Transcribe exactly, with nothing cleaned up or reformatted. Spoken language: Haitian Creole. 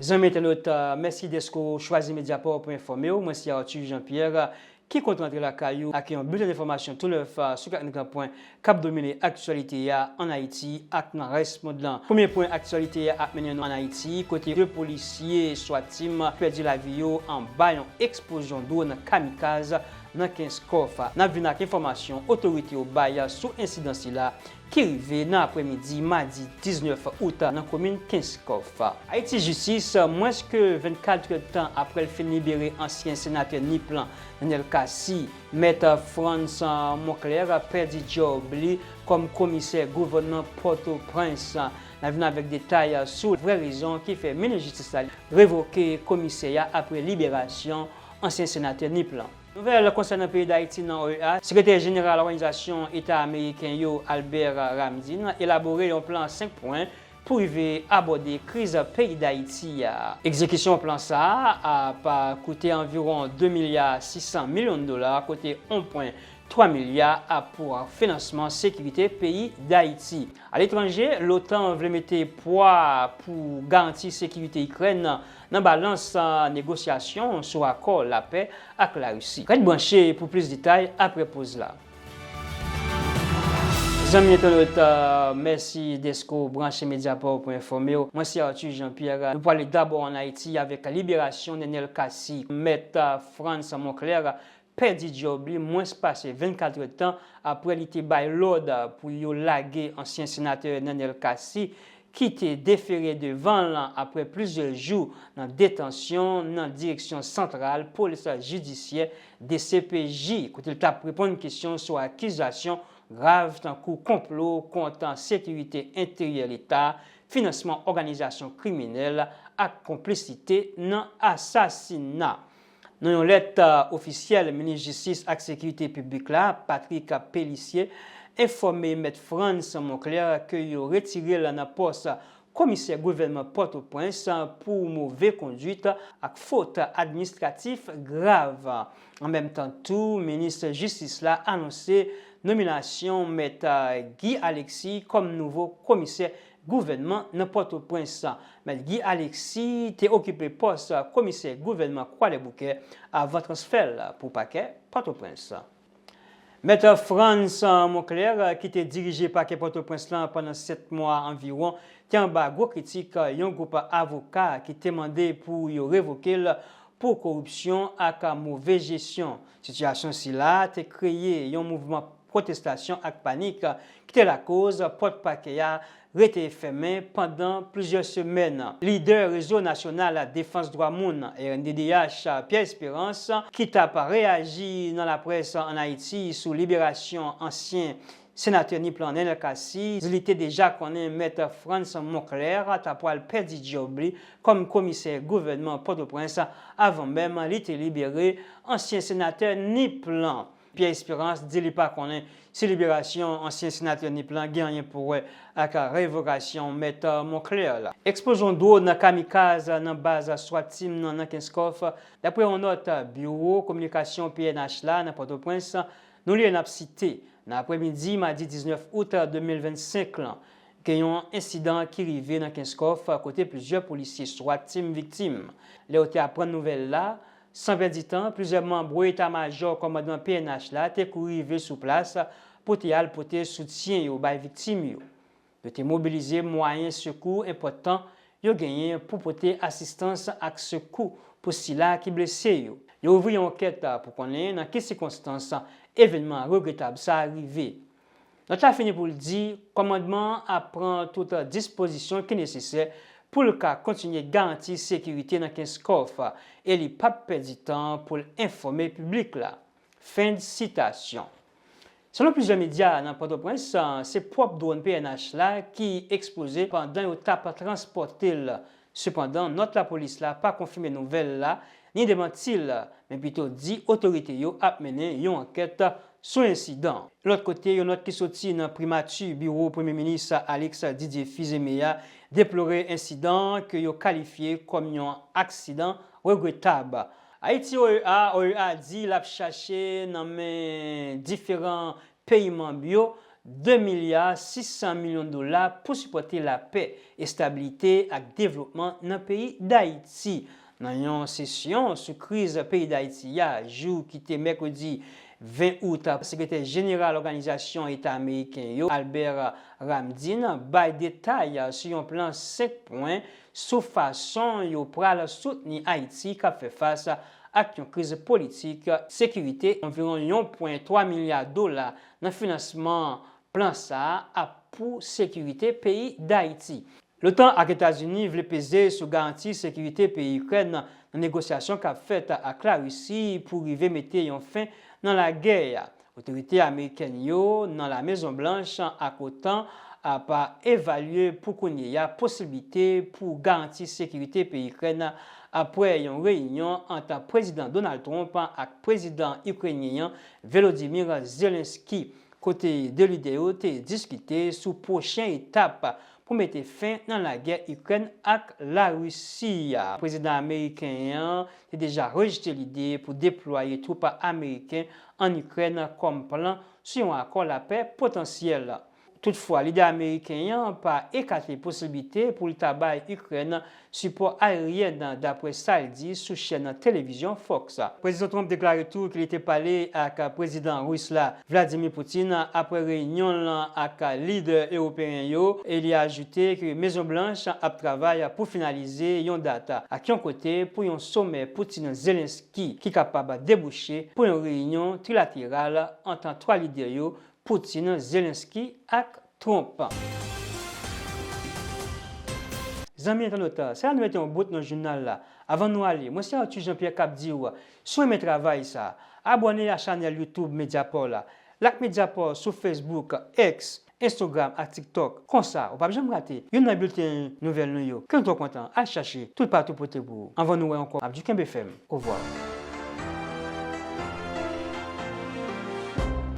Zanmi entènot, mèsi dèske w chwazi Mediaport pou enfòme w. Mwen se Arthur Jean-Pierre, ki kontan rantre lakay ou ak yon bilten enfòmasyon tou nèf, a, sou kat gran pwen k ap domine aktyalite a ann Ayiti ak nan rès mond lan. Premye pwen aktyalite a ap mennen nou ann Ayiti, kote de polisye SWAT Team pèdi lavi yo anba yon eksplozyon dwòn kamikaz nan Kenskòf. N ap vin ak enfòmasyon otorite yo bay sou ensidan sila ki rive nan aprèmidi madi diznèf out nan komin Kenskòf. Ayiti Jistis, mwens ke vennkat èdtan apre l fin libere ansyen senatè Nip lan, Nenel Cassy, Mèt Frantz Monclair pèdi djòb li kòm komisè gouvènman Pòtoprens. N a vin avèk detay sou vrè rezon ki fè minis jistis la revoke komisè a apre liberasyon ansyen senatè Nip lan. Nouvèl konsènan peyi Dayiti nan O E A, Sekretè Jeneral Òganizasyon Eta Ameriken yo, Albert Ramdin, elabore yon plan senk pwen pou rive abòde kriz peyi Dayiti a. Egzekisyon plan sa a ap koute anviwon de milya sis san milyon dola, kote yon pwen twa milya ap pou finansman sekirite peyi Dayiti. Aletranje, l'OTAN vle mete pwa pou garanti sekirite Ikrèn nan balans negosyasyon sou akò lapè ak Larisi. Rete branche pou plis detay apre poz la. Zanmi entènot, mèsi dèske w branche Mediaport pou enfòme w. Mwen se Arthur Jean-Pierre. Nou prale dabò ann Ayiti avèk liberasyon Nenel Cassy. Mèt Frantz Monclair pèdi djòb li mwens pase vennkat èdtan apre li te bay lòd pou yo lage ansyen senatè Nenel Cassy, ki te defere devan l apre plizyè jou nan detansyon nan Direksyon Santral Polis Jidisyè, D C P J, kote l t ap reponn kesyon sou akizasyon grav tankou konplo kont sekirite enteryè Leta, finansman òganizasyon kriminèl ak konplisite nan asasina. Nan yon lèt, a, ofisyèl, minis jistis ak sekirite piblik la, Patrick Pélissier, enfòme Mèt Frantz Monclair ke yo retire l nan pòs komisè gouvènman Pòtoprens pou move kondwit ak fot administratif grav. An menm tan tou, minis jistis la anonse nominasyon Mèt Guy Alexis kòm nouvo komisè gouvènman nan Pòtoprens. Mèt Guy Alexis te okipe pòs komisè gouvènman Kwadèboukè avan transfè l pou pakè Pòtoprens. Mèt Frantz Monclair, ki te dirije pakè Pòtoprens lan pandan sèt mwa anviwon, te anba gwo kritik yon gwoup avoka ki te mande pou yo revoke l pou koripsyon ak move jesyon. Sitiyasyon sila te kreye yon mouvman pwotestasyon ak panik ki te lakoz pòt pakè a rete fèmen pandan plizyè semèn. Lidè Rezo Nasyonal Defans Dwa Moun, R N D D H, Pierre Espérance, ki t ap reyaji nan laprès ann Ayiti sou liberasyon ansyen senatè Nip lan Nenel Cassy, di li te deja konnen Mèt Frantz Monclair ta pral pèdi djòb li kòm komisè gouvènman Pòtoprens avan menm li te libere ansyen senatè Nip lan. Pierre Espérance di li pa konnen si liberasyon ansyen senatè Nip lan gen anyen pou wè ak revokasyon Mèt Monclair la. Eksplozyon dwòn kamikaz nan baz SWAT Team nan, nan Kenskòf, dapre yon nòt biwo kominikasyon P N H la nan Pòtoprens, nou li n ap site, nan aprèmidi madi diznèf out de mil vennsenk lan, gen yon ensidan ki rive nan Kenskòf kote plizyè polisye SWAT Team viktim. Lè yo te aprann nouvèl la, san pèdi tan, plizyè manm eta majò kòmandman P N H la te kouri rive sou plas pou te al pote soutyen yo bay viktim yo. Yo te mobilize mwayen sekou enpòtan yo genyen pou pote asistans ak sekou pou sila ki blese yo. Yo ouvri yon ankèt pou konnen nan ki sikonstans evènman regretab sa a rive. Nòt la fini pou l di, kòmandman an ap pran tout dispozisyon ki nesesè pou l ka kontinye garanti sekirite nan Kenskòf e li p ap pèdi tan pou l enfòme piblik la. Fen de sitasyon. Selon plizyè medya nan Pòtoprens, se pwòp dwòn P N H la ki eksploze pandan yo t ap transpòte l. Sepandan, nòt lapolis la pa konfime nouvèl la, ni demanti l, men pito di otorite yo ap mennen yon ankèt sou ensidan. Lòt kote, yon nòt ki soti nan primati biwo Premye Minis Alex Didier Fils-Aimé a deplore ensidan ke yo kalifye kòm yon aksidan regretab. Ayiti O E A, O E A di l ap chache nan men diferan peyi manm yo de milya sis san milyon dola pou sipòte lapè, estabilite ak devlopman nan peyi Dayiti. Nan yon sesyon sou kriz peyi Dayiti a, jou ki te mèkredi ven out, Sekretè Jeneral Òganizasyon Eta Ameriken yo, Albert Ramdin, bay detay sou yon plan senk pwen sou fason yo pral soutni Ayiti k ap fè fas ak yon kriz politik, sekirite, anviwon yon pwen twa milya dola nan finansman plan sa a pou sekirite peyi Dayiti. Lotan ak Etazini vle peze sou garanti sekirite peyi Ikrèn nan negosyasyon k ap fèt ak Larisi pou rive mete yon fen nan lagè a. Otorite amerikèn yo nan La Mezon Blanch ak OTAN ap evalye pou kounye a posiblite pou garanti sekirite peyi Ikrèn apre yon reyinyon ant Prezidan Donald Trump ak Prezidan ikrenyen an Volodymyr Zelensky, kote de lidè yo te diskite sou pwochen etap pou mete fen nan lagè Ikrèn ak Larisi a. Prezidan ameriken an te deja rejte lide pou deplwaye twoup ameriken ann Ikrèn kòm plan sou yon akò lapè potansyèl. Toutfwa, lidè ameriken an pa ekate posiblite pou l ta bay Ikrèn sipò aeryen, dapre sa l di sou chèn televizyon Fox. Prezidan Trump deklare tou ke li te pale ak Prezidan Ris la, Vladimir Putin, apre reyinyon l ak lidè ewopeyen yo, e li ajoute ke Mezon Blanch ap travay pou finalize yon dat ak yon kote pou yon somè Putin-Zelensky ki kapab debouche pou yon reyinyon trilateral ant twa lidè yo, Putin, Zelensky ak Trump. Zanmi entènot, se la nou mete yon bout nan jounal la. Anvan nou ale, mwen se Arthur Jean Pierre k ap di w, si w renmen travay sa, abòne a chanèl YouTube Mediaport la. Lak Mediaport sou Facebook, X, Instagram ak TikTok. Konsa, ou p ap janm rate youn nan bilten nouvèl nou yo. Ke nou twò kontan, al chache toupatou pote pou ou. Anvan nou wè ankò, m ap di kenbe fèm. Ovwa.